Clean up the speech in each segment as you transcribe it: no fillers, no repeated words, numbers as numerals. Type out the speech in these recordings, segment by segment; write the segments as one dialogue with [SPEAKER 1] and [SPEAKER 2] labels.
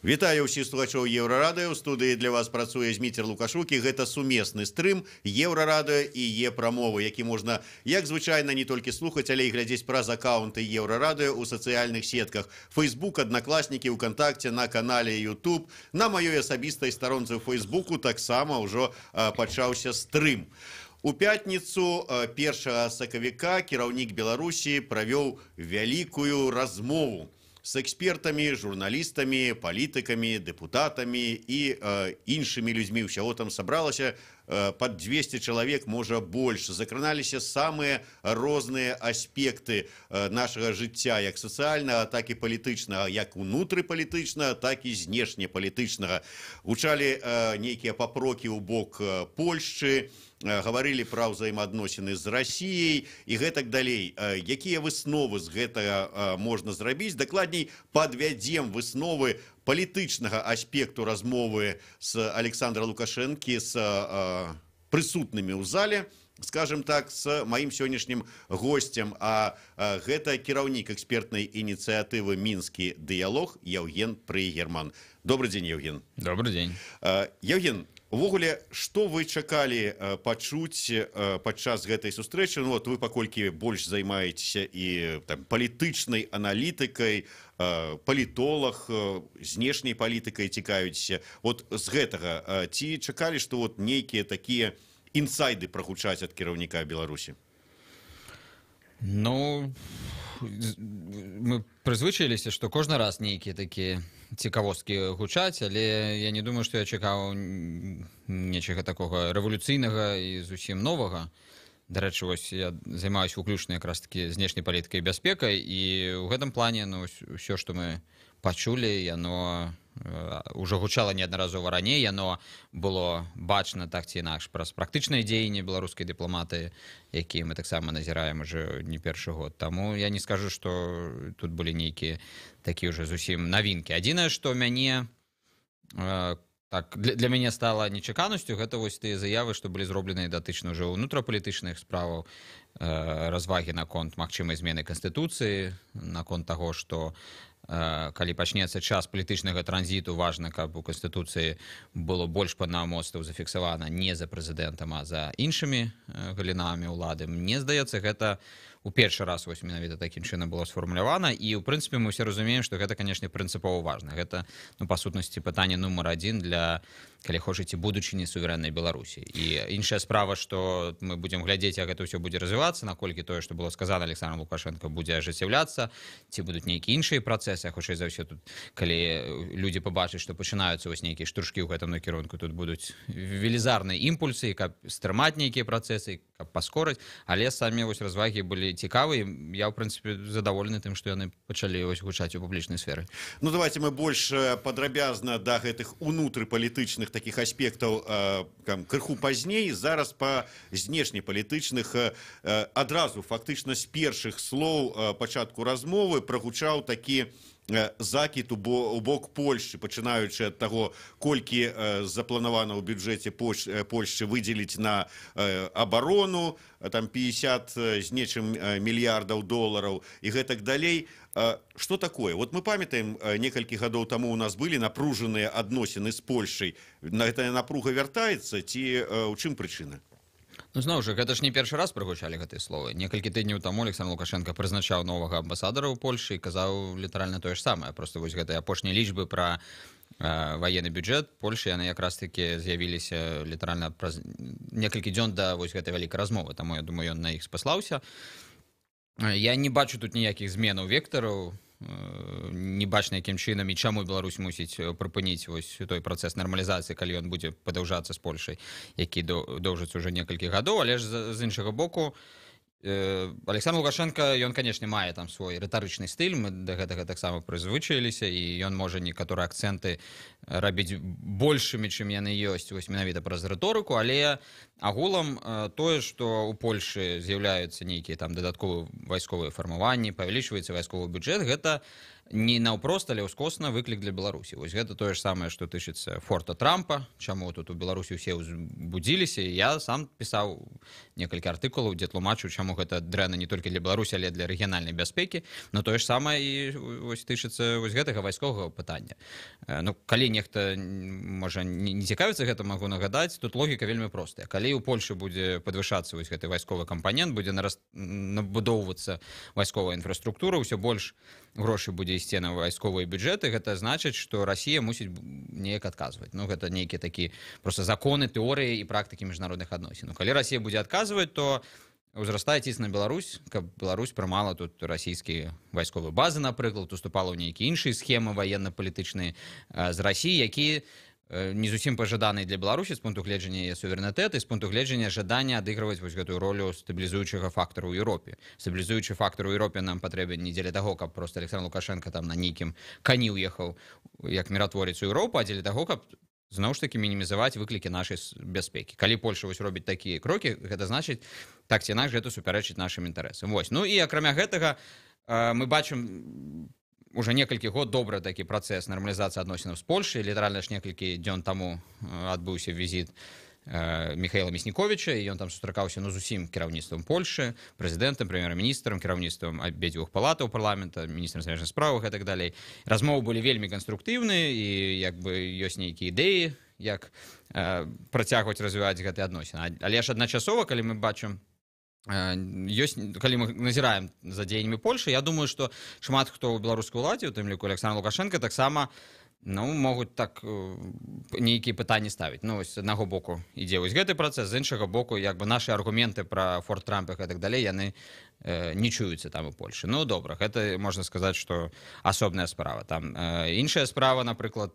[SPEAKER 1] Вітаю ўсіх слухачоў Еўрарадыё. У студыі для вас працуе Зміцер Лукашук, і гэта сумесны стрым Еўрарадыё і Е-прамовы, які можна, як звычайна, не толькі слухаць, але і глядзець праз аккаунты Еўрарадыё ў сацыяльных сетках: Facebook, Аднакласнікі, УКантакце, на канале YouTube. На маёй асабістай старонцы ў Фейсбуку таксама ўжо пачаўся стрым. У пятніцу 1 сакавіка кіраўнік Беларусі правёў вялікую размову с экспертамі, журналістамі, палітыкамі, дэпутатамі і іншымі людзьмі. Усяго там сабралася пад 200 чалавек, можа, больш. Закраналіся самыя розныя аспекты нашага жыцця, як сацыяльнага, так і палітычнага, як унутрыпалітычнага, так і знешнепалітычнага. Гучалі нейкія папрокі ў бок Польшчы, гаварылі пра ўзаемаадносіны з Расіяй і гэтак далей. Якія высновы з гэтага можна зрабіць? Дакладней, падвядзем высновы палітычнага аспекту размовы с Александра Лукашэнкі с прысутнымі ў зале, скажем так, с маім сённяшнім госцем, а гэта кіраўнік экспертнай ініцыятывы «Мінскі дыялог» Яўген Прыгерман. Добры дзень, Яўген.
[SPEAKER 2] Добры дзень.
[SPEAKER 1] Яўген, увогуле, што вы чакалі пачуць падчас гэтай сустрэчы? Ну, вот вы, паколькі больш займаецеся і там палітычнай аналітыкай, палітолаг, знешняй палітыкай цікавіцеся, вот з гэтага ці чакалі, што вот нейкія такія інсайды прагучаць ад кіраўніка Беларусі?
[SPEAKER 2] Ну, мы прызвычаіліся, што кожны раз нейкія такія цікавосткі гучаць, але я не думаю, што я чакаў нечага такога рэвалюцыйнага і зусім новага. Дарэчы, вось я займаюсь выключна якраз такі знешняй палітыкай і бяспекай, і ў гэтым плане, ну, ўсё, што мы пачулі, яно ўжо гучала неаднаразова раней, яно было бачна так ці інакш праз практычныя дзеянні беларускай дыпламатыі, якія мы таксама назіраем уже не першы год. Таму я не скажу, што тут былі нейкія такія ўжо зусім навінкі. Адзінае, што мяне так для мяне стала нечаканасцю, гэта вось тыя заявы, што былі зробленыя датычна ўжо ўнутрапалітычных справаў, развагі наконт магчымай змены канстытуцыі, наконт таго, што калі пачнецца час палітычнага транзіту, важна, каб у канстытуцыі было больш паўнамоцтваў зафіксавана не за прэзідэнтам, а за іншымі галінамі ўлады. Мне здаецца, гэта у першы раз вось менавіта такім чынам было сфармулявана, і ў прынцыпе мы ўсе разумеем, што гэта, канешне, прынцыпова важна. Гэта, ну, па сутнасці, пытанне нумар адзін для, калі хочаце, будучыні суверэннай Беларусі. І іншая справа, што мы будзем глядзець, як гэта ўсё будзе развівацца, наколькі тое, што было сказана Александром Лукашенко, будзе ажыццяўляцца, ці будуць нейкія іншыя працэсы. Хутчэй за ўсё, тут, калі людзі пабачаць, што пачынаюцца вось нейкія штуршкі ў гэтым накірунку, тут будуць велізарныя імпульсы, каб стрымаць нейкія працэсы, каб паскорыць. Але самі вось развагі былі цікавыя. Я, ў прынцыпе, задаволены тым, што яны пачалі вось гучаць у публічнай сферы.
[SPEAKER 1] Ну, давайте мы больш падрабязна да гэтых унутрыпалітычных такіх аспектаў там крыху пазней. Зараз па знешнепалітычных. Адразу фактычна з першых слоў пачатку размовы прагучаў такі закід у бок Польшчы, пачынаючы ад таго, колькі запланавана ў бюджэце Польшчы выдзеліць на абарону, там 50 з нечым мільярдаў долараў і гэтак далей. Что такое? Вот мы памятаем, некалькі гадоў таму у нас былі напружаныя адносіны з Польшчай. На гэтая напруга вяртаецца ці у чым прычына?
[SPEAKER 2] Ну, зноў жа, гэта ж не першы раз прагучалі гэтыя словы. Некалькі тыдняў таму Александр Лукашенко прызначаў новага амбасадара ў Польшы і казаў літаральна тое ж самае. Просто вось гэтыя апошнія лічбы пра ваенны бюджэт Польшы, яны якраз такі з'явіліся літаральна праз некалькі дзён да вось гэтай вялікай размовы. Таму я думаю, ён на іх спаслаўся. Я не бачу тут ніякіх зменаў вектараў, не бачна, якім чынам і чаму Беларусь мусіць прыпыніць вось той працэс нармалізацыі, калі ён будзе падаўжацца з Польшай, які доўжыцца ўжо некалькі гадоў. Але ж з іншага боку, Александр Лукашенко, ён, канешне, мае там свой рытарычны стыль, мы да гэтага таксама прызвычаіліся, і ён можа некаторыя акцэнты рабіць большымі, чым яны ёсць, вось менавіта праз рыторыку. Але агулам тое, што ў Польшы з'яўляюцца нейкія там дадатковыя вайсковыя фармаванні, павялічваецца вайсковы бюджэт, гэта не наўпрост, але ўскосна выклік для Беларусі. Вось гэта тое ж самае, што тычыцца форта Трампа, чаму тут у Беларусі ўсе ўзбудзіліся. Я сам пісаў некалькі артыкулаў, дзе тлумачыў, чаму гэта дрэнна не толькі для Беларусі, але для рэгіянальнай бяспекі. Но тое ж самае і вось тычыцца вось гэтага вайсковага пытання. Ну, калі нехта, можа, не цікавіцца гэта, магу нагадаць, тут логіка вельмі простая. Калі ў Польшы будзе падвышацца вось гэты вайсковы кампанент, будзе набудоўвацца вайсковая інфраструктура, ўсё больш грошай будзе ісці на вайсковыя бюджэты, гэта значыць, што Расія мусіць неяк адказваць. Ну, гэта нейкія такі просто законы, тэорыі і практыкі міжнародных адносін. Ну, калі Расія будзе адказваць, то ўзрастае ціск на Беларусь, каб Беларусь прымала тут расійскія вайсковыя базы, напрыклад, уступала ў нейкія іншыя схемы ваенна-палітычныя з Расіі, якія не зусім пажаданыя для Беларусі з пункту гледжання яе суверэнітэта і з пункту гледжання жадання адыгрываць вось гэтую ролю стабілізуючага фактару ў Еўропе. Стабілізуючы фактар у Еўропе нам патрэбен не дзеля таго, каб просто Александр Лукашенко там на нейкім кані ўехаў як міратворац у Еўропу, а дзеля таго, каб зноў ж такі мінімізаваць выклікі нашай бяспекі. Калі Польша вось робіць такія крокі, гэта значыць, так ці інакш гэта супярэчыць нашым інтарэсам. Вось. Ну і акрамя гэтага мы бачым уже некалькі год добра такі працэс нармалізацыі адносінаў з Польшай. Літаральна ж некалькі дзён таму адбыўся візіт Михаила Мясніковіча, і ён там сустракаўся, ну, з усім кіраўніцтвам Польшы, прэзідэнтам, прэм'ер-міністрам, кіраўніцтвам абедзвюх палатаў парламента, міністрам замежных справах і так далей. Размовы былі вельмі канструктыўныя, і як бы ёсць нейкія ідэі, як працягваць развіваць гэтыя адносіны. Але ж адначасова, калі мы бачым, ёсць, калі мы назіраем за дзеяннямі Польшы, я думаю, што шмат хто ў беларускай уладзе, у тым ліку Александр Лукашенко, таксама, ну, могуць так нейкія пытанні ставіць. Ну, вось, з аднаго боку ідзе вось гэты працэс, з іншага боку, як бы нашы аргументы пра форт Трампа і так далей, яны не чуюцца там у Польшы. Ну, добра, гэта можна сказаць, што асобная справа. Там іншая справа, напрыклад,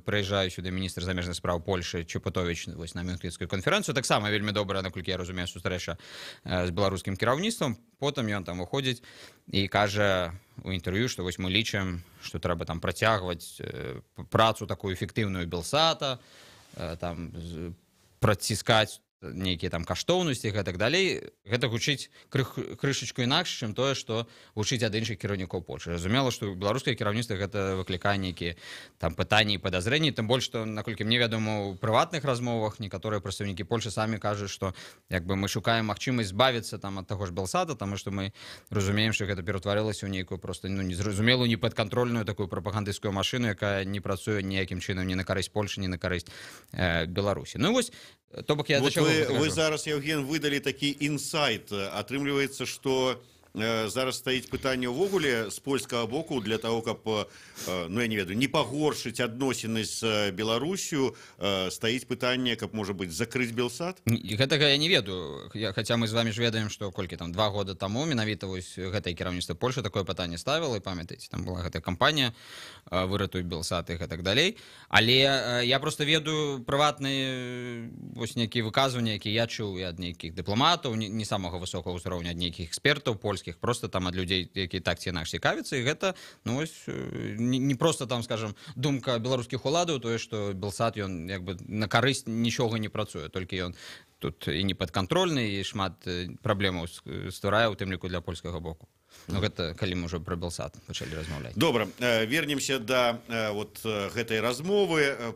[SPEAKER 2] прыязджае сюды міністр замежных спраў Польшы Чапутовіч вось на Мюнхенскую канферэнцыю, таксама вельмі добра, наколькі я разумею, сустрэча з беларускім кіраўніцтвам. Потым ён там выходзіць і кажа у інтэрв'ю, што вось мы лічым, што трэба там працягваць працу такую эфектыўную Белсата, там праціскаць нейкія там каштоўнасці і гэтак далей. Гэта гучыць крышачку інакш, чым тое, што гучыць ад іншых кіраўнікоў Польшы. Разумела, што беларускае кіраўніцтва гэта выклікае нейкія там пытанні і падазрэнні, тым больш, што, наколькі мне вядома, у прыватных размовах некаторыя прадстаўнікі Польшы самі кажуць, што як бы мы шукаем магчымасць збавіцца там ад таго ж Белсата, таму што мы разумеем, што гэта ператварылася ў нейкую просто, ну, незразумелую, непадкантрольную такую прапагандысцкую машыну, якая не працуе ніякім чынам ні на карысць Польшы, ні на карысць Беларусі. Ну вось, то бок я
[SPEAKER 1] вот
[SPEAKER 2] да
[SPEAKER 1] вы зараз, Евген, выдалі такі інсайт. Атрымліваецца, што зараз стаіць пытанне ўвогуле з польскага боку для таго, каб, ну, я не ведаю, не пагоршыць адносіны з Беларуссю, стаіць пытанне, каб, можа быць, закрыць Белсат?
[SPEAKER 2] Гэтага я не ведаю. Хаця мы з вамі ж ведаем, што колькі там 2 года таму менавіта вось гэтае кіраўніцтва Польшы такое пытанне ставіла, і памятаеце, там была гэтая кампанія «Выратуй Белсат» і гэтак далей. Але я просто ведаю прыватныя вось нейкія выказванні, якія я чуў і ад нейкіх дыпламатаў, не самага высокага ўзроўню, ад нейкіх экспертаў польскіх, просто там ад людзей, якія так ці інакш цікавяцца, і гэта, ну, вось, не просто там, скажем, думка беларускіх уладаў, тое, што Белсат, ён як бы на карысць нічога не працуе, толькі ён тут і не падкантрольны, і шмат праблемаў стварае, у тым ліку для польскага боку. Ну, гэта калі мы ўжо пра Белсат пачалі размаўляць.
[SPEAKER 1] Добра, вернемся да вот гэтай размовы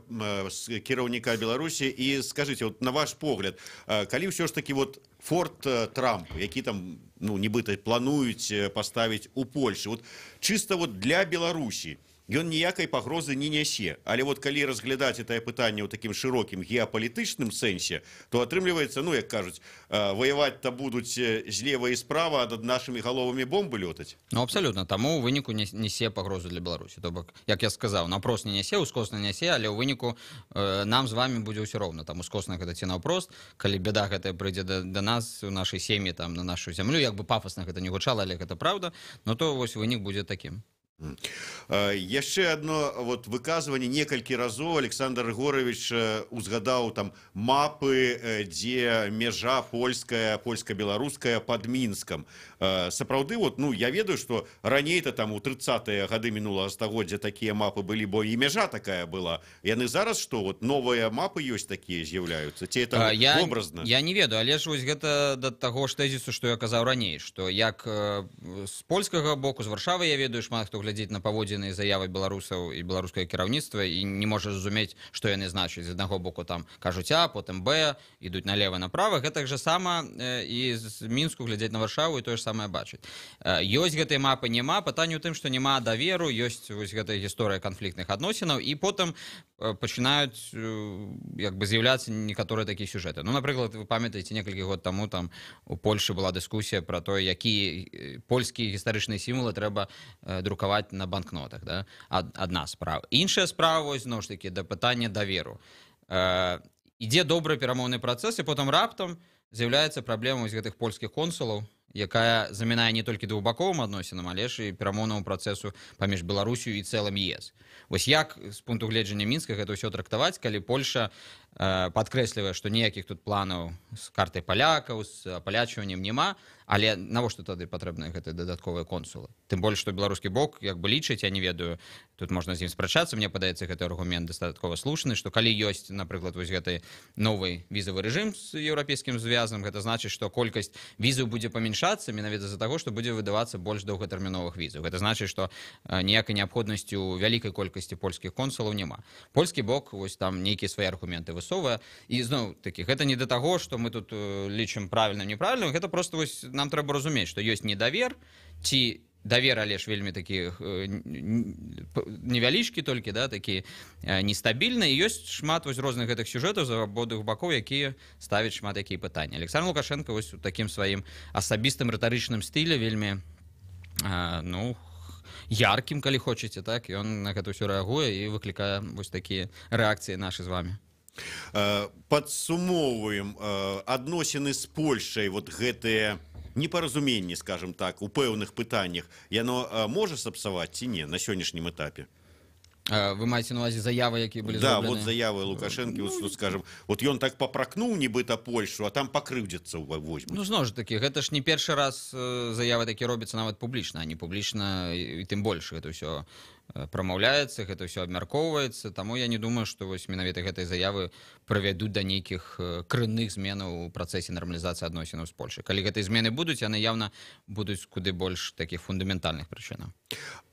[SPEAKER 1] з кіраўніка Беларусі, і скажыце, вот, на ваш погляд, калі ўсё ж такі вот форт Трамп, які там, ну, нібыта плануюць паставіць у Польшы, вот чыста вот для Беларусі ён ніякай пагрозы не нясе, але вот калі разглядаць гэтае пытанне ў такім шырокім геапалітычным сэнсе, то атрымліваецца, ну, як кажуць, ваяваць-то будуць злева і справа, а над нашымі галовамі бомбы лётаць.
[SPEAKER 2] Ну, абсалютна, таму ў выніку несе пагрозу для Беларусі. То бок, як я сказаў, наўпрост не нясе, ускосна нясе, але ў выніку нам з вамі будзе ўсё роўна, там ускосна гэта ці наўпрост, калі беда гэтая прыйдзе да нас, у нашай сем'і, там, на нашу зямлю, як бы пафасна гэта не гучала, але гэта праўда, но то вось вынік будзе такім.
[SPEAKER 1] Яшчэ одно вот выказванне: некалькі разоў Александр Рыгоравіч узгадаў там мапы, дзе мяжа польская, польска-беларуская под Мінскам. Сапраўды вот, ну, я ведаю, что раней-то там у 30-е гады мінулага стагоддзя такія мапы былі, бо і мяжа такая была. Яны зараз што, вот новыя мапы ёсць такія з'яўляюцца, ці это образна?
[SPEAKER 2] Я не ведаю, але ж вось гэта да таго ж тэзісу, што я казаў раней, што як з польскага боку, з Варшавы, я ведаю, шмат хто глядзеў глядзіць на паводзіны заявы беларусаў і беларускае кіраўніцтва і не можа зразумець, што яны значаць. З аднаго боку там кажуць А, потым Б, ідуць налево, направа. Гэтак жа сама і з Мінску глядзець на Варшаву і тое ж самае бачыць. Ёсць гэтыя мапы, няма. Пытанне ў тым, што няма даверу, ёсць вось гэтая гісторыя канфліктных адносінаў, і потым пачынаюць як бы з'яўляцца некаторыя такія сюжэты. Ну, напрыклад, вы памятаеце, некалькі год таму там у Польшы была дыскусія пра то, які польскія гістарычныя сімвалы трэба друкаваць на банкнотах, да? Адна справа. Іншая справа, вось, зноў ж такі, да пытання даверу. Ідзе добры перамоўны працэс, і потым раптам з'яўляецца праблема вось гэтых польскіх консулаў, якая замінае не толькі двухбаковым адносінам, але ж і перамоўнаму працэсу паміж Беларусю і цэлым ЕС. Вось як з пункту гледжання Мінска гэта ўсё трактаваць, калі Польша падкрэслівае, што ніякіх тут планаў з картай палякаў, з апалячваннем няма, але навошта тады патрэбныя гэтыя дадатковыя консулы? Тым больш, што беларускі бок як бы лічыць, я не ведаю, тут можна з ім спрачацца, мне падаецца гэты аргумент дастаткова слушны, што калі ёсць, напрыклад, вось гэты новы візавы рэжым з еўрапейскім звязам, гэта значыць, што колькасць візаў будзе памяншацца менавіта з-за таго, што будзе выдавацца больш доўгатэрміновых візаў. Гэта значыць, што ніякай неабходнасці ў вялікай колькасці польскіх консулаў няма. Польскі бок вось там нейкія свае аргументы высоўвае. І зноў такі, гэта не да таго, што мы тут лічым правільным, неправільным, гэта просто вось нам трэба разумець, што ёсць недавер, ці давер, але ж вельмі такі невялічкі толькі, да, такі нестабільны, і ёсць шмат вось розных гэтых сюжэтаў з абодвух бакоў, якія ставяць шмат якія пытанні. Александр Лукашенко вось у такім сваім асабістым рытарычным стылі вельмі, ну, яркім, калі хочаце, так, ён на гэта ўсё рэагуе і выклікае вось такія рэакцыі нашы з вами.
[SPEAKER 1] Падсумоўваем, адносіны з Польшай, вот гэтыя непаразуменні, скажем так, у пэўных пытаннях, яно можа сапсаваць ці не на сённяшнім этапе?
[SPEAKER 2] Вы маеце на увазе заявы, якія былі
[SPEAKER 1] Да,
[SPEAKER 2] зроблены?
[SPEAKER 1] вот заявы Лукашэнкі, ну, вот, скажем, вот ён так папракнуў нібыта Польшу, а там пакрыўдзяцца возьмуць.
[SPEAKER 2] Ну, зноў ж такі, гэта ж не першы раз заявы такія робяцца нават публічна, а не публічна, і тым больш гэта ўсё прамаўляецца, гэта ўсё абмяркоўваецца, таму я не думаю, што вось менавіта гэтыя заявы прывядуць да нейкіх крынных зменаў у працэсе нармалізацыі адносінаў з Польшай. Калі гэтыя змены будуць, яны яўна будуць куды больш такіх фундаментальных прычынаў.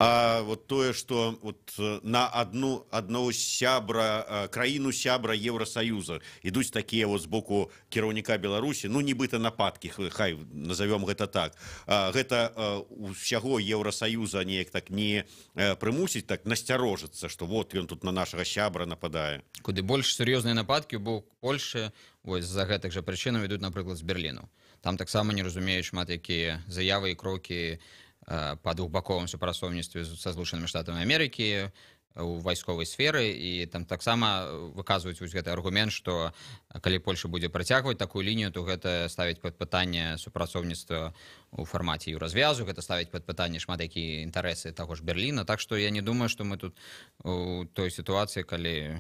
[SPEAKER 1] А вот тое, што вот на адну сябра, краіну сябра Еўрасаюза ідуць такія вот з боку кіраўніка Беларусі, ну нібыта нападкі, хай назовём гэта так. Гэта усяго Еўрасаюза неяк так не прымусіць так насцярожыцца, што вот ён тут на нашага сябра нападае.
[SPEAKER 2] Куды больш сур'ёзныя нападкі ў бок Польшы вось з-за гэтых жа прычынаў ідуць, напрыклад, з Берліну. Там таксама не разумеюць шмат якія заявы і крокі па двухбаковым супрацоўніцтве са Злучанымі Штатамі Амерыкі у вайсковай сферы, і там таксама выказваюць вось гэты аргумент, што калі Польша будзе працягваць такую лінію, то гэта ставіць пад пытанне супрацоўніцтва у фармаце еўразвязу, гэта ставіць пад пытанне шмат якія інтарэсы таго ж Берліна. Так што я не думаю, што мы тут у той сітуацыі, калі,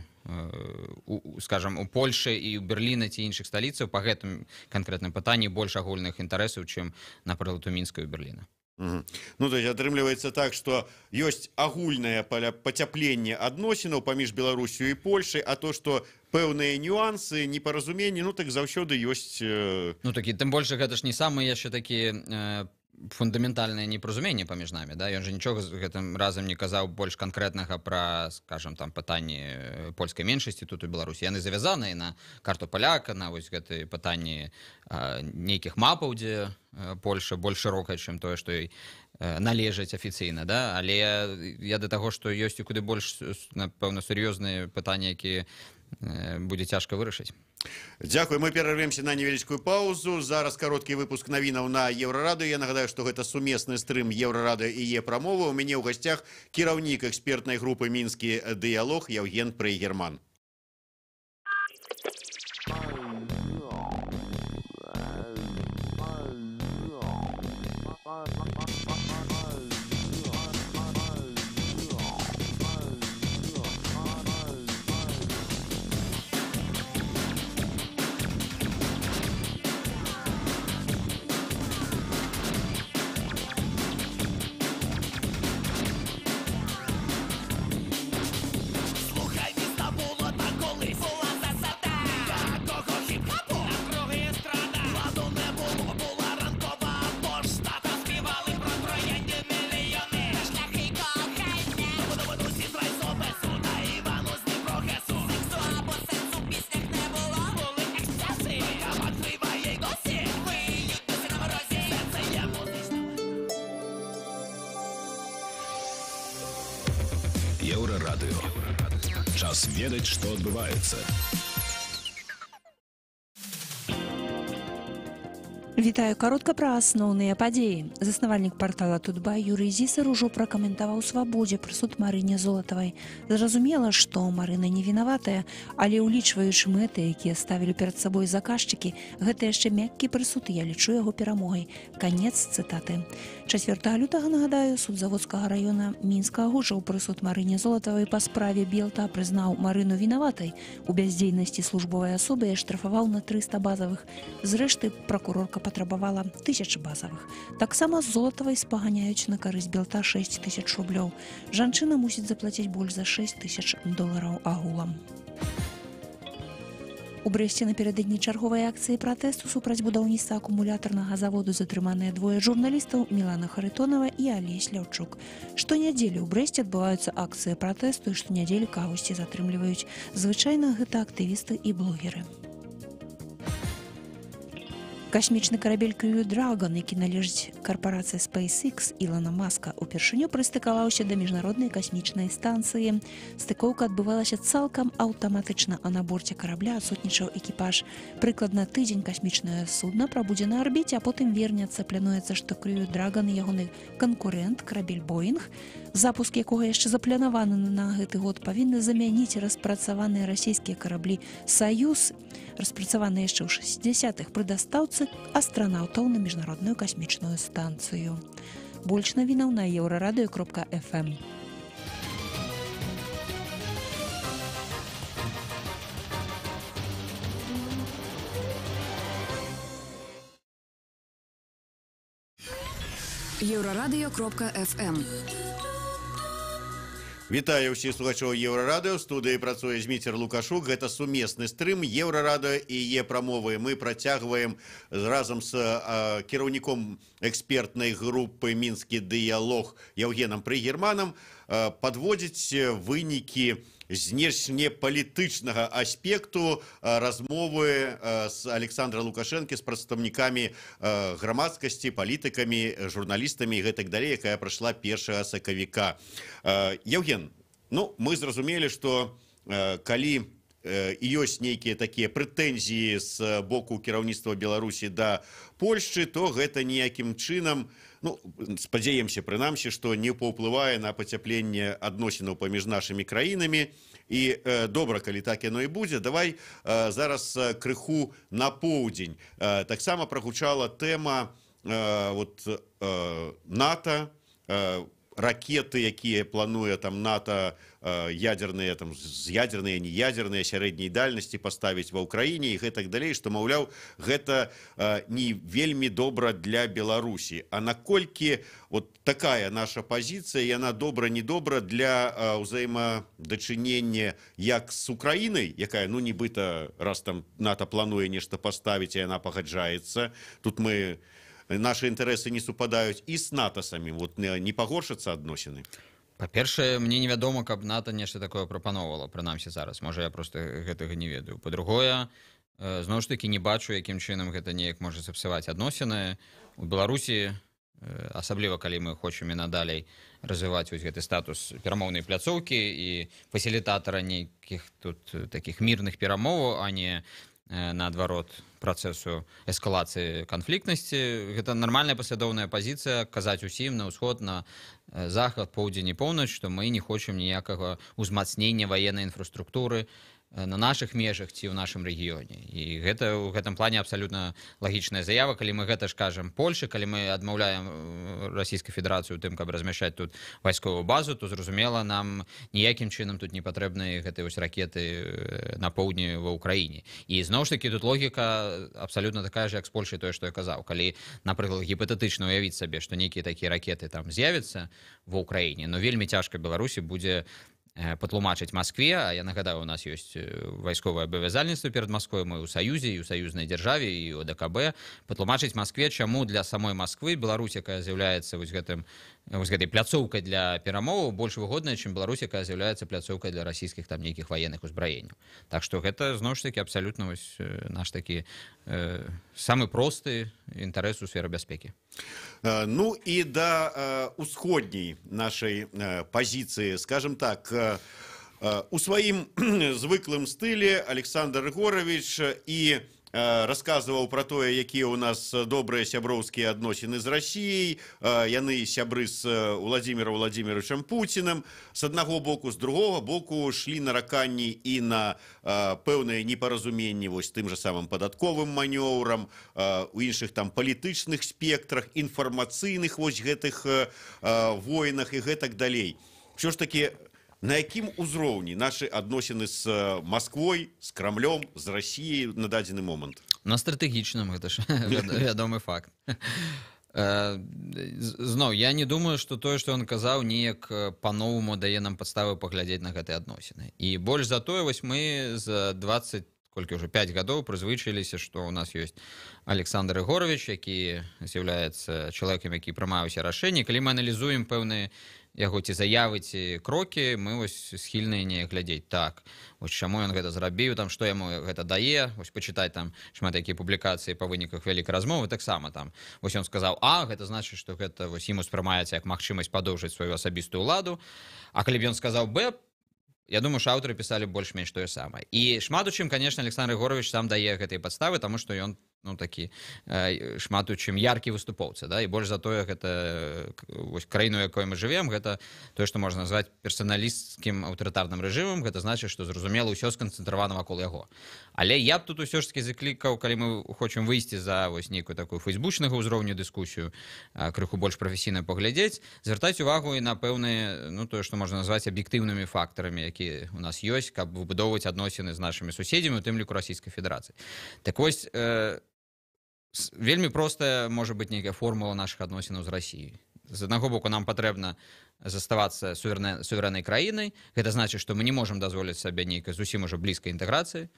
[SPEAKER 2] скажем, у Польшы і ў Берліна ці іншых сталіцаў па гэтым канкрэтным пытанні больш агульных інтарэсаў, чым, напрыклад, у Мінска і у Берліна.
[SPEAKER 1] Ну, то есть атрымліваецца так, што ёсць агульнае пацяпленне адносінаў паміж Беларусю і Польшай, а то, што пэўныя нюансы, непаразуменні, ну так заўсёды ёсць.
[SPEAKER 2] Ну такі, тым больш гэта ж не самыя яшчэ такія фундаментальнае непаразуменне паміж намі, да? Ён жа нічога з гэтым разам не казаў больш канкрэтнага пра, скажем, там пытанні польскай меншасці тут у Беларусі. Яны завязаныя на карту паляка, на вось гэтыя пытанні нейкіх мапаў, дзе Польша больш шырокая, чым тое, што ёй належаць афіцыйна, да? Але я да таго, што ёсць і куды больш, напэўна, сур'ёзныя пытанні, якія будзе цяжка вырашыць.
[SPEAKER 1] Дзякуй, мы перарвемся на невялічкую паузу. Зараз кароткі выпуск навінаў на Еўрарадыё. Я нагадаю, што гэта сумесны стрым Еўрарадыё і Е-прамова. У мяне ў гасцях кіраўнік экспертнай групы «Мінскі дыялог» Яўген Прэйгерман.
[SPEAKER 3] Слухай, міста було Еўрарадыё. Час ведаць, што адбываецца.
[SPEAKER 4] Вітаю, каротка пра асноўныя падзеі. Заснавальнік партала Тутбай Юрый Зісар ужо пракаментаваў «Свабодзе» прысуд Марыне Золатавай. Зразумела, што Марына не вінаватая, але ўлічваючы мэты, якія ставілі перад сабой заказчыкі, гэта яшчэ мяккі прысуд, і я лічу яго перамогай. Канец цытаты. 4 лютага, нагадаю, суд Заводскага раёна Мінска агучыў прысуд Марыне Золатавай па справе Белта, прызнаў Марыну вінаватай у бяздзейнасці службовай асобы і аштрафаваў на 300 базавых. Зрэшты, пракурорка патрабавала 1000 базавых. Таксама з Золатавай спаганяюць на карысць Белта 6000 рублёў. Жанчына мусіць заплаціць больш за 6000 долараў агулам. У Брэсце напярэдадні чарговай акцыі пратэсту супраць будаўніцтва акумулятарнага заводу затрыманыя двое журналістаў Мілана Харытонова і Алесь Ляўчук. Штонядзелю ў Брэсце адбываюцца акцыі пратэсту і штонядзелю кагосьці затрымліваюць. Звычайна гэта актывісты і блогеры. Касмічны карабель Crew Dragon, які належыць карпорацыі SpaceX Ілона Маска, упершыню прыстыкаваўся да міжнароднай касмічнай станцыі. Стыкоўка адбывалася цалкам аўтаматычна, а на борце карабля адсутнічаў экіпаж. Прыкладна тыдзень касмічнае судна прабудзе на арбіце, а потым вернецца. Плануецца, што Crew Dragon і ягоны канкурэнт, карабель Boeing, запуск якога яшчэ запланаваны на гэты год, павінны замяніць распрацаваныя расійскія караблі «Саюз», распрацаваныя яшчэ ў 60-х пры дастаўцы астранаўтаў на міжнародную касмічную станцыю. Больш навінаў на еўрарадыё.фм.
[SPEAKER 5] Еўрарадыё.фм.
[SPEAKER 1] Вітаю ўсіх слухачоў Еўрарадыё. У студыі працуе Зміцер Лукашук. Гэта сумесны стрым Еўрарадыё і Е-прамовы. Мы працягваем разам з кіраўніком экспертнай групы «Мінскі дыялог» Яўгенам Прыгерманам падводзіць вынікі знешнепалітычнага аспекту размовы з Александра Лукашэнкі з прадстаўнікамі грамадскасці, палітыкамі, журналістамі і гэтак далей, якая прайшла 1 сакавіка. Яўген, ну, мы зразумелі, што калі ёсць нейкія такія прэтэнзіі з боку кіраўніцтва Беларусі да Польшчы, то гэта ніякім чынам, ну, спадзяемся прынамсі, што не паўплывае на пацяпленне адносінаў паміж нашымі краінамі. І добра, калі так яно і будзе. Давай зараз крыху на поўдзень. Таксама прагучала тэма НАТО, ракеты, якія плануе там НАТО, ядерныя, там, ядерныя, неядерныя, сярэдняй дальнасці паставіць ва Ўкраіне і гэтак далей, што, маўляў, гэта не вельмі добра для Беларусі. А наколькі вот такая наша пазіцыя, яна добра, не добра для ўзаемадачынення як з Украінай, якая, ну, нібыта, раз там НАТО плануе нешта паставіць, і яна пагаджаецца, тут мы наши інтарэсы не супадаюць, і з НАТО самім, вот не пагоршацца адносіны?
[SPEAKER 2] Па-першае, мне невядома, каб НАТО нешта такое прапаноўвала, прынамсі зараз. Можа, я просто гэтага не ведаю. Па-другое, зноў ж такі не бачу, якім чынам гэта неяк можа сапсаваць адносіны. У Беларусі, асабліва калі мы хочам і надалей развіваць вось гэты статус перамоўнай пляцоўкі і фасілітатара нейкіх тут такіх мірных перамоваў, а не наадварот працэсу эскалацыі канфліктнасці. Гэта нармальная паслядоўная пазіцыя казаць усім на ўсход, на захад, поўдзень і поўнач, што мы не хочам ніякага ўзмацнення ваеннай інфраструктуры на нашых межах ці ў нашым рэгіёне. І гэта ў гэтым плане абсалютна лагічная заява, калі мы гэта ж кажам Польшы, калі мы адмаўляем Расійскай Федэрацыю тым, каб размяшчаць тут вайсковую базу, то зразумела, нам ніякім чынам тут не патрэбныя гэтыя вось ракеты на поўдні ва Ўкраіне. І зноў ж такі тут логіка абсалютна такая ж, як з Польшай, тое, што я казаў. Калі, напрыклад, гіпатэтычна уявіць сабе, што нейкія такія ракеты там з'явяцца ва Ўкраіне, но вельмі цяжка Беларусі будзе патлумачыць Маскве, а я нагадаю, у нас ёсць вайсковае абавязальніцтва перад Масквой, мы ў Саюзе, і ў саюзнай дзяржаве, і ў ДКБ, патлумачыць Маскве, чаму для самой Масквы Беларусь, якая з'яўляецца вось гэтым вось гэтай пляцоўкай для перамоваў больш выгодная, чым Беларусь, якая з'яўляецца пляцоўкай для расійскіх там нейкіх ваенных узбраенняў. Так што гэта зноў ж такі абсалютна вось наш такі самы просты інтарэс у сферы бяспекі.
[SPEAKER 1] Ну і да усходняй нашай пазіцыі, скажем так, у сваім звыклым стылі Александр Рыгоравіч і расказваў пра тое, якія ў нас добрыя сяброўскія адносіны з Расіяй, яны сябры з Владимиром Владимировичем Путиным, с аднаго боку, з другога боку шлі нараканні і на пэўныя непаразуменні вось тым же самым падатковым манёўрам, у іншых там палітычных спектрах, інфармацыйных вось гэтых войнах і гэтак далей. Ўсё ж таки, на якім узроўні нашы адносіны з Масквой, з Крамлём, з Расіяй на дадзены момант?
[SPEAKER 2] На стратэгічным, гэта ж вядомы факт. Зноў, я не думаю, што тое, што ён казаў, неяк па-новаму дае нам падставы паглядзець на гэтыя адносіны. І больш за тое, вось мы за 20, колькі ўжо, 5 гадоў прызвычаіліся, што ў нас ёсць Александр Ігорович, які з'яўляецца чалавекам, які прымае ўсе рашэнні. Калі мы аналізуем пэўныя яго ці заявы, ці крокі, мы вось схільныя не глядзець так, вось чаму ён гэта зрабіў, там, што яму гэта дае, вось пачытаць там шмат якія публікацыі па выніках вялікай размовы, таксама там вось ён сказаў А, гэта значыць, што гэта вось ім успрымаецца як магчымасць падоўжыць сваю асабістую ўладу, а калі б ён сказаў Б, я думаю, що аўтары пісалі больш-менш тое самае. І шмат у чым, конечно, Александр Егорович сам дае гэтыя падставы, таму што ён, ну, такі шмат у чым яркі выступоўца, да, і больш за тое, гэта вось краіну, якой мы жывем, гэта тое, што можна назваць персаналісцкім аўтарытарным рэжымам, гэта значыць, што, зразумела, ўсё сканцэнтравана вакол яго. Але я б тут усё ж такі заклікаў, калі мы хочам выйсці за вось нейкую такую фейсбучнага ўзроўню дыскусію, крыху больш прафесійна паглядзець, звяртаць увагу і на пэўныя, ну, тое, што можна назваць аб'ектыўнымі фактарамі, якія у нас ёсць, каб выбудоўваць адносіны з нашымі суседзямі, у тым ліку Расійскай Федэрацыі. Так вось, вельмі простая можа быць нейкая формула нашых адносінаў з Расіяй. З аднаго боку, нам патрэбна заставацца суверэннай краінай. Гэта значыць, што мы не можам дазволіць сабе нейкай зусім ужо блізкай інтэграцыі.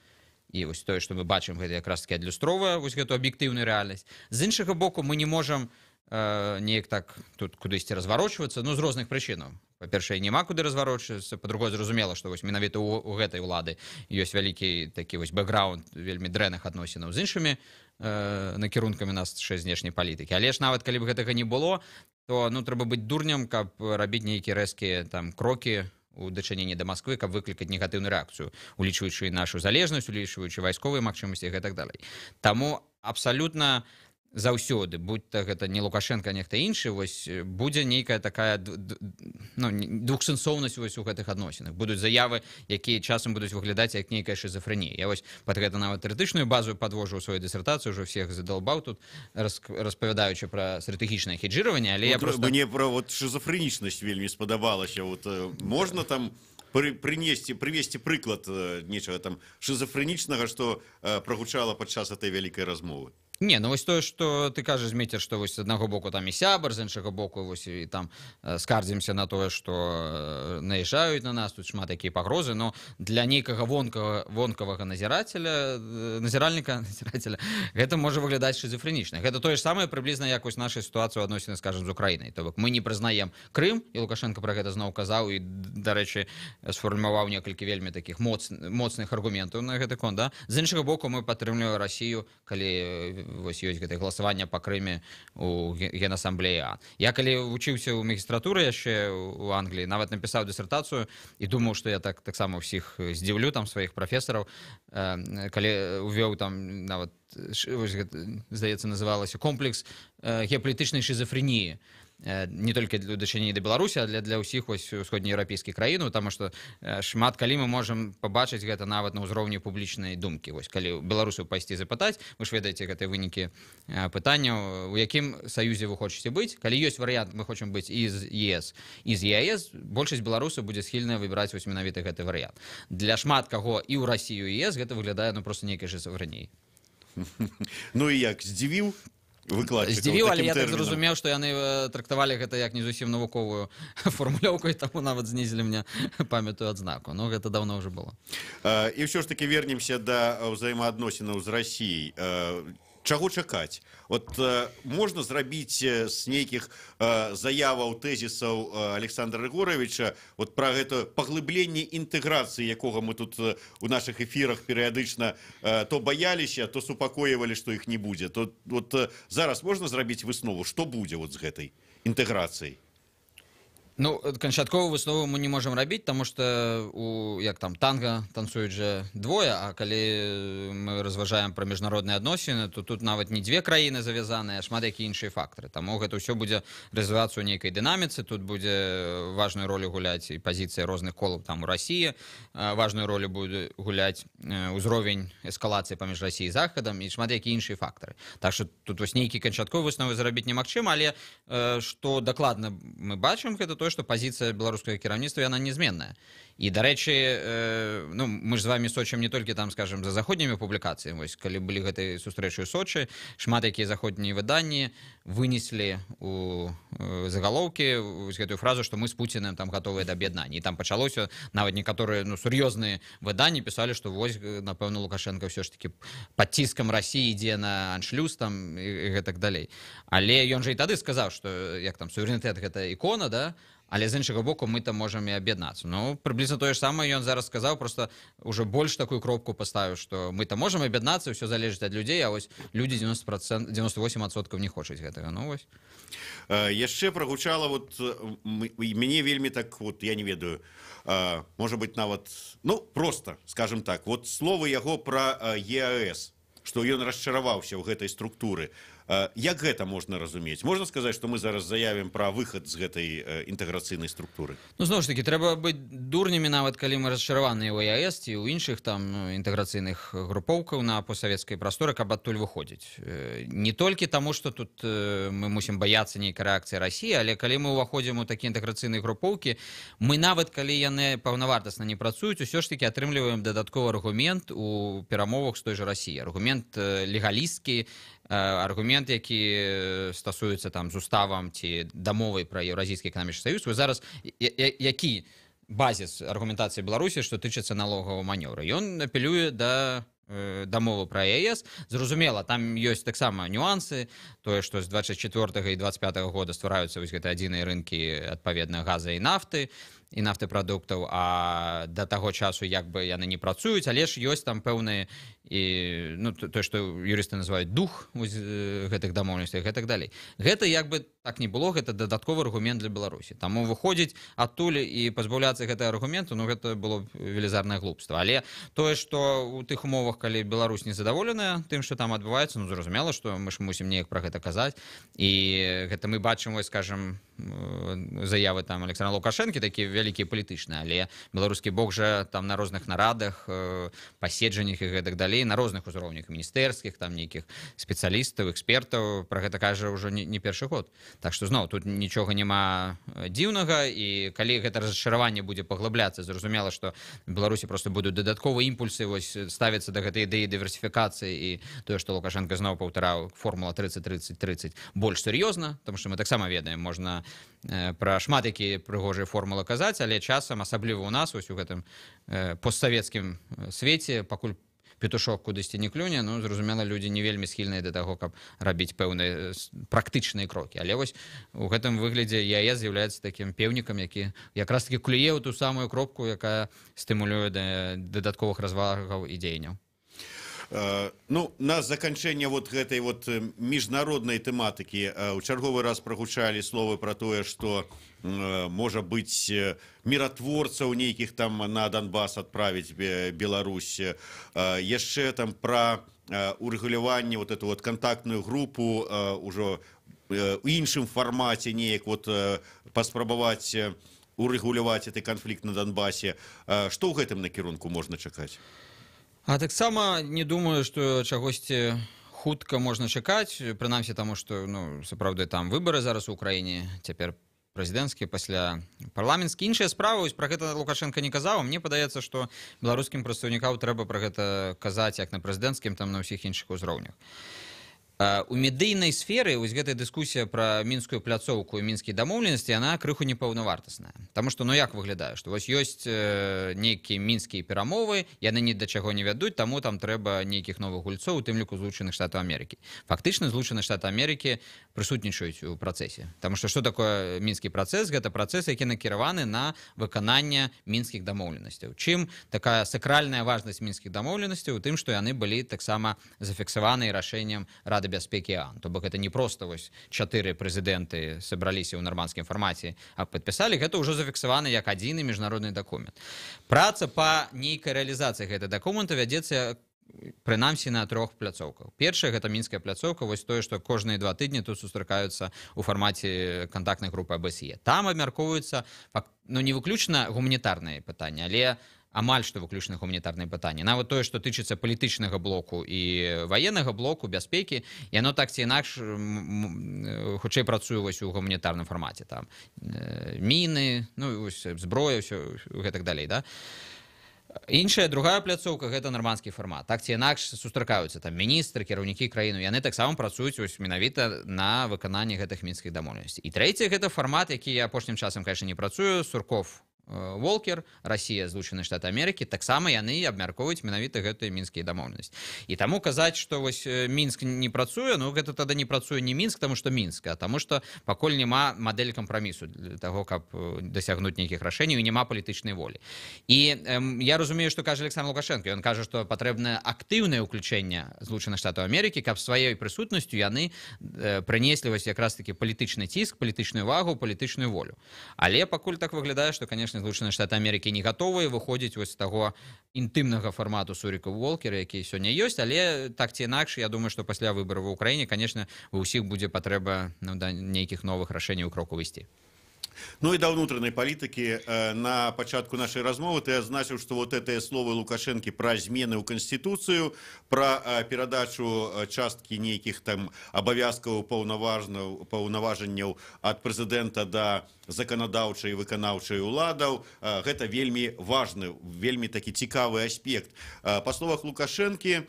[SPEAKER 2] І вось тое, што мы бачым, гэта якраз таки адлюстроўвае вось гэту аб'ектыўную рэальнасць. З іншага боку, мы не можам неяк так тут кудысьці разварочвацца, ну, з розных прычынаў. Па-першае, няма куды разварочвацца, па-другое, зразумела, што вось менавіта у гэтай улады ёсць вялікі такі вось бэкграунд вельмі дрэнных адносінаў з іншымі накірункамі нашай знешняй палітыкі. Але ж нават калі б гэтага не было, то, ну, трэба быць дурнем, каб рабіць нейкія рэзкія там крокі у дачыненні да Масквы, каб выклікаць негатыўную рэакцыю, улічваючы нашу залежнасць, улічваючы вайсковыя магчымасці і гэтак далей. Таму абсалютна заўсёды, будь то гэта не Лукашенко, нехта іншы, вось будзе нейкая такая ну, двухсэнсоўнасць вось у гэтых адносінах. Будуць заявы, якія часам будуць выглядаць як нейкая шызафрэнія. Я вось пад гэта нават тэарэтычную базу падвожу ў сваю дысертацыю, ўжо всех задолбаў тут, распавядаючы пра стратэгічнае хеджыраванне, але я
[SPEAKER 1] Вот,
[SPEAKER 2] просто
[SPEAKER 1] мне пра вот шызафрэнічнасць вельмі спадабалася. Вот можна там прынесці, прывесці прыклад нечага там шызафрэнічнага, што прагучала падчас этой вялікай размовы?
[SPEAKER 2] Не, ну вось тое, што ты кажаш, Зміцер, што вось з аднаго боку там і сябар, з іншага боку вось і там скардзімся на тое, што наезжаюць на нас, тут шмат якія пагрозы, но для нейкага вонкавага назірацеля, назіральніка, назірацеля, гэта можа выглядаць шызафрэнічна. Гэта тое ж самае прыблізна як вось наша сітуацыя ў адносінах, скажем, з Украінай. То бок мы не прызнаем Крым, і Лукашенко пра гэта зноў казаў і, дарэчы, сфармаваў некалькі вельмі такіх моцных аргументаў на гэты конт, да? З іншага боку, мы падтрымліваем Расію, калі вось ёсць гэтае галасаванне па Крыме у Генасамблеі ААН. Я калі вучыўся ў магістратуры яшчэ у Англіі, нават напісаў дысертацыю і думаў, што я таксама ўсіх здзіўлю там сваіх прафесараў, калі увёў там нават, вось гэта, здаецца, называлася комплекс геапалітычнай шызафрэніі. Не толькі для дачынення да Беларусі, а для ўсіх вось усходнееўрапейскіх краінаў, таму што шмат калі мы можам пабачыць гэта нават на ўзроўні публічнай думкі. Вось калі беларусаў пайсці запытаць, вы ж ведаеце гэтыя вынікі пытанняў, у якім саюзе вы хочаце быць, калі ёсць варыянт, мы хочам быць і з ЕС, і з ЕАЭС, большасць беларусаў будзе схільная выбіраць вось менавіта гэты варыянт. Для шмат каго і ў Расію, і ЕС гэта выглядае, ну, просто нейкай шызафрэніяй.
[SPEAKER 1] Ну і як, здзівіў выкладчыкаў
[SPEAKER 2] Здзівіў, але
[SPEAKER 1] такім
[SPEAKER 2] я так
[SPEAKER 1] тэрмінам?
[SPEAKER 2] зразумеў, што яны трактавалі гэта як не зусім навуковую фармулёўку, і таму нават знізілі мне, памятаю, адзнаку. Но гэта даўно ўжо было.
[SPEAKER 1] І ўсё ж такі вернемся да ўзаемаадносінаў з Расіяй. Чаго чакаць? Вот можна зрабіць з нейкіх заяваў, тэзісаў Александра Рыгоравіча вот пра гэта паглыбленне інтэграцыі, якога мы тут у нашых эфірах перыядычна то баяліся, то супакойвалі, што іх не будзе. То вот зараз можна зрабіць выснову, што будзе вот з гэтай інтэграцыяй?
[SPEAKER 2] Ну, канчатковую выснову мы не можам рабіць, таму што у, як там, танга танцуюць жа двое, а калі мы разважаем пра міжнародныя адносіны, то тут нават не дзве краіны завязаныя, а шмат якія іншыя фактары. Таму гэта ўсё будзе развівацца ў нейкай дынаміцы, тут будзе важную ролю гуляць і пазіцыя розных колаў там у Расіі, важную ролю будзе гуляць узровень эскалацыі паміж Расіяй і Захадам і шмат якія іншыя фактары. Так што тут вось нейкі канчатковы высновы зрабіць немагчыма, але што дакладна мы бачым, гэта тое, што пазіцыя беларускага кіраўніцтва, яна незменная. І, дарэчы, ну, мы ж з вами сочым не толькі там, скажем, за заходнімі публікацыямі. Вось, калі былі гэтай сустрэчы ў Сочы, шмат якія заходнія выданні вынеслі у загалоўкі вось гэтую фразу, што мы з Пуціным там гатовыя да аб'яднання. І там пачалося, нават некаторыя, ну, сур'ёзныя выданні пісалі, што вось, напэўна, Лукашенко ўсё ж такі пад ціскам Расіі ідзе на аншлюз там і гэтак далей. Але ён жа і тады сказаў, што, як там, суверэнітэт — гэта ікона, да? Але з іншага боку, мы там можам і аб'яднацца. Ну, прыблізна тое ж самае ён зараз сказаў, просто уже больш такую кропку паставіў, што мы там можам аб'яднацца, ўсё залежыць ад людзей, а вось людзі 90%, 98% не хочуць гэтага. Ну, вось.
[SPEAKER 1] Яшчэ прагучала вот, мяне вельмі так вот, я не ведаю, можа быть, нават, ну, просто, скажем так, вот словы яго пра ЕАЭС, што ён расчараваўся ў гэтай структуры. Як гэта можна разумець? Можна сказаць, што мы зараз заявім пра выхад з гэтай інтэграцыйнай структуры?
[SPEAKER 2] Ну, зноў ж такі, трэба быць дурнямі, нават калі мы расчараваныя ў ЕАЭС ці ў іншых там, ну, інтэграцыйных групоўкаў на постсавецкай прасторы, каб адтуль выходзіць. Не толькі таму, што тут мы мусім баяцца нейкай рэакцыі Расіі, але калі мы ўваходзім у такія інтэграцыйныя групоўкі, мы нават калі яны паўнавартасна не працуюць, усё ж такі атрымліваем дадатковы аргумент у перамовах з той жа Расіяй. Аргумент легалісцкі, аргумент, які стасуецца там з уставам ці дамовай пра Еўразійскі эканамічны саюз. Вось зараз які базіс аргументацыі Беларусі, што тычыцца налогавага манёвра? Ён апелюе да дамовы пра ЕАЭС. Зразумела, там ёсць таксама нюансы, тое, што з 24 і 25 года ствараюцца вось гэты адзіныя рынкі, адпаведна, газа і нафты і нафтапрадуктаў, а да таго часу як бы яны не працуюць, але ж ёсць там пэўныя і, ну, тое, што юрысты называюць дух вось гэтых дамоўленасцей і гэтак далей. Гэта, як бы так не было, гэта дадатковы аргумент для Беларусі. Таму выходзіць адтуль і пазбаўляцца гэтага аргументу, ну, гэта было б велізарнае глупства. Але тое, што ў тых умовах, калі Беларусь незадаволеная тым, што там адбываецца, ну, зразумела, што мы ж мусім неяк пра гэта казаць. І гэта мы бачым, вось, скажем, заявы там Александра Лукашэнкі, такія вялікія палітычныя, але беларускі бок жа там на розных нарадах, паседжаннях і гэтак далей, на розных узроўнях міністэрскіх, там нейкіх спецыялістаў, экспертаў пра гэта кажа ўжо не першы год. Так што зноў тут нічога няма дзіўнага, і калі гэта расчараванне будзе паглыбляцца, зразумела, што в Беларусі просто будуць дадатковыя імпульсы вось ставіцца да гэтай ідэі дыверсіфікацыі, і тое, што Лукашенко зноў паўтараў, формула 30-30-30, больш сур'ёзна, потому что мы таксама ведаем, можна пра шмат якія прыгожыя формулы казаць, але часам, асабліва ў нас вось у гэтым постсавецкім свеце, пакуль петушок кудысьці не клюне, ну, зразумела, людзі не вельмі схільныя да таго, каб рабіць пэўныя практычныя крокі. Але вось у гэтым выглядзе ЕАЭС з'яўляецца такім пеўнікам, які якраз таки клюе ў ту самую кропку, якая стымулюе да дадатковых развагаў і дзеянняў.
[SPEAKER 1] Ну, на заканчэнне вот гэтай вот міжнароднай тэматыкі у чарговы раз прагучалі словы пра тое, што можа быць, міратворцаў нейкіх там на Донбас адправіць Беларусь, яшчэ там пра урэгуляванне, вот эту вот кантактную групу ўжо у іншым фармаце неяк вот паспрабаваць урэгуляваць гэты канфлікт на Донбасе. Што ў гэтым накірунку можна чакаць?
[SPEAKER 2] А таксама не думаю, што чагосьці хутка можна чакаць, прынамсі таму, што, ну, сапраўды там выбары зараз у Украіне, цяпер прэзідэнцкія, пасля парламенцкі. Іншая справа, вось пра гэта Лукашенко не казаў, мне падаецца, што беларускім прадстаўнікам трэба пра гэта казаць як на прэзідэнцкім, там на ўсіх іншых узроўнях. У медыйнай сферы вось гэтая дыскусія пра мінскую пляцоўку і мінскія дамоўленасці, яна крыху непаўнавартасная. Таму што, ну, як выглядае, што вось ёсць нейкія мінскія перамовы, яны ні да чаго не вядуць, таму там трэба нейкіх новых гульцоў, у тым ліку Злучаных Штатаў Амерыкі. Фактычна Злучаныя Штаты Амерыкі прысутнічаюць у працэсе. Таму што што такое мінскі працэс? Гэта працэс, які накіраваны на выкананне мінскіх дамоўленасцяў. Чым такая сакральная важнасць мінскіх дамоўленасцяў? У тым, што яны былі таксама зафіксаваны рашэннем Рады бяспекі ААН. То бок гэта не проста вось чатыры прэзідэнты сабраліся ў нармандскім фармаце, а падпісалі, гэта ўжо зафіксаваны як адзіны міжнародны дакумент. Праца па нейкай рэалізацыі гэтага дакумента вядзецца прынамсі на трох пляцоўках. Першая — гэта мінская пляцоўка, вось тое, што кожныя 2 тыдні тут сустракаюцца у фармаце кантактнай групы АБСЕ. Там абмяркоўваюцца, ну, не выключна гуманітарныя пытанні, але амаль што выключна гуманітарныя пытанні. Нават тое, што тычыцца палітычнага блоку і ваеннага блоку бяспекі, яно так ці інакш хутчэй працуе вось у гуманітарным фармаце, там міны, ну, вось, зброя, ўсё гэтак далей, да? Іншая, другая пляцоўка — гэта нармандскі фармат. Так ці інакш сустракаюцца там міністры, кіраўнікі краіну, яны таксама працуюць вось менавіта на выкананні гэтых мінскіх дамоўленасцей. І трэцяе — гэта фармат, які я апошнім часам, конечно, не працую, Сурков, Волкер, Расія, Злучаныя Штаты Амерыкі, таксама яны абмяркоўваюць менавіта гэтыя мінскія дамоўленасці. І таму казаць, што вось Мінск не працуе, ну, гэта тады не працуе не Мінск, таму што Мінск, а таму што пакуль няма мадэлі кампрамісу для таго, каб дасягнуць нейкіх рашэнняў, і няма палітычнай волі. І я разумею, што кажа Александр Лукашенко. Ён кажа, што патрэбнае актыўнае ўключэнне Злучаных Штатаў Амерыкі, каб сваёй прысутнасцю яны прынеслі вось якраз такі палітычны ціск, палітычную вагу, палітычную волю. Але пакуль так выглядае, што, конечно, Злучаныя Штаты Амерыкі не гатовыя выходзіць вось з таго інтымнага фармату Сурікаў Волкера, які сёння ёсць. Але так ці інакш, я думаю, што пасля выбараў ва Украіне, конечно, у ўсіх будзе патрэба, ну, да нейкіх новых рашэнняў, крокаў ісці.
[SPEAKER 1] Ну і да ўнутранай палітыкі. На пачатку нашай размовы ты адзначыў, што вот гэтыя словы Лукашэнкі пра змены ў канстытуцыю, пра перадачу часткі нейкіх там абавязкаў, паўнаважанняў ад прэзідэнта да заканадаўчай і выканаўчай уладаў, гэта вельмі важны, вельмі такі цікавы аспект. Па словах Лукашэнкі,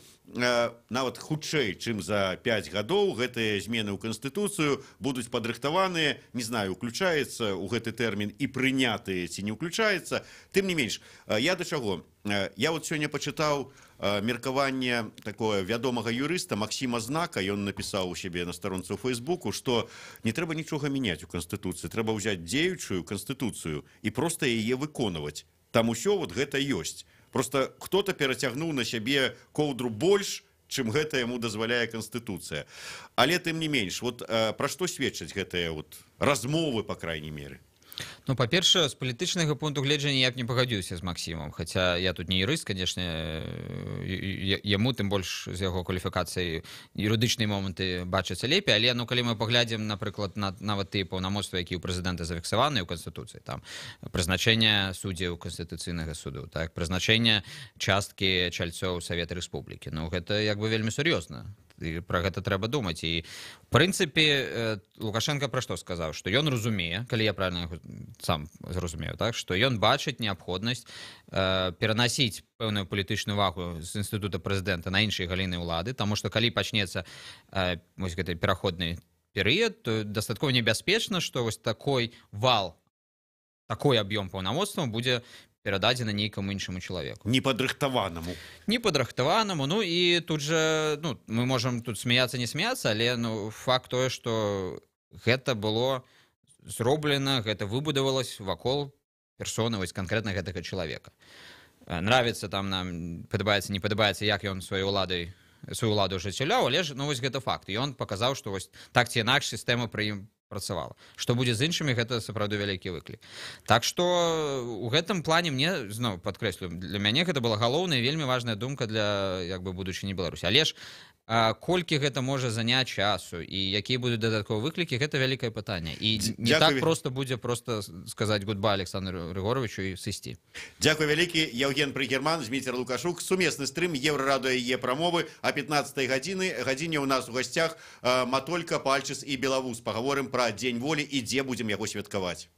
[SPEAKER 1] нават хутчэй, чым за 5 гадоў, гэтыя змены ў канстытуцыю будуць падрыхтаваныя. Не знаю, уключаецца ў гэты тэрмін і прынятыя ці не ўключаецца. Тым не менш, я да чаго: я вот сёння пачытаў меркаванне такое вядомага юрыста Максіма Знака. Ён напісаў у сябе на старонцы ў Фейсбуку, што не трэба нічога мяняць у канстытуцыі, трэба ўзяць дзеючую канстытуцыю і проста яе выконваць. Там усё вот гэта ёсць, просто кто-то перацягнуў на сябе коўдру больш, чым гэта яму дазваляе канстытуцыя. Але тым не менш, вот пра што сведчаць гэтыя вот размовы, по крайней мере?
[SPEAKER 2] Ну, па-першае, з палітычнага пункту гледжання я б не пагадзіўся з Максімам, хаця я тут не юрыст, конечно, яму тым больш з яго кваліфікацыяй юрыдычныя моманты бачацца лепей, але, ну, калі мы паглядзім, напрыклад, на нават тыя паўнамоцтвы, якія ў прэзідэнта зафіксаваны ў канстытуцыі, там прызначэнне суддзяў Канстытуцыйнага суду, так, прызначэнне часткі чальцоў Савета Рэспублікі, ну, гэта як бы вельмі сур'ёзна і пра гэта трэба думаць. І в прынцыпе Лукашенко пра што сказаў? Што ён разумее, калі я правильно яго сам зразумею, так, што ён бачыць неабходнасць перанасіць пэўную палітычную вагу з інстытута прэзідэнта на іншыя галіны ўлады, таму што калі пачнецца вось гэты пераходны перыяд, то дастаткова небяспечна, што вось такой вал, такой аб'ём паўнамоцтваў будзе перададзены нейкаму іншаму чалавеку.
[SPEAKER 1] Непадрыхтаванаму.
[SPEAKER 2] Непадрыхтаванаму. Ну і тут же, ну, мы можем тут смяяться, не смяяться, але, ну, факт тое, что гэта было зроблена, гэта выбудавалось вакол персоны вось конкретно гэтага чалавека. Нравится там нам, падабаецца, не падабаецца, як ён сваёй уладай, сваю ўладу ажыццяўляў, але ж, ну, вось гэта факт. Ён паказаў, што вось так ці інакш сістэма пры ім працавала. Што будзе з іншымі, гэта сапраўды вялікі выклік. Так што у гэтым плане мне, зноў падкрэслю, для мяне гэта была галоўная, вельмі важная думка для як бы будучыні Беларусі. Але ж колькі гэта можа заняць часу і якія будуць дадатковыя выклікі, гэта вялікае пытанне, і не
[SPEAKER 1] Дзякуй.
[SPEAKER 2] так просто будзе просто сказаць гудбай Александру Рыгоравічу і сысці.
[SPEAKER 1] Дзякуй вялікі. Яўген Прыгерман, Зміцер Лукашук, сумесны стрым Еўрарадыё, Е-прамовы. А 15 гадзіне у нас у гасцях Матолька, Пальчыс і Белавус. Пагаворым пра Дзень Волі і дзе будзем яго святкаваць.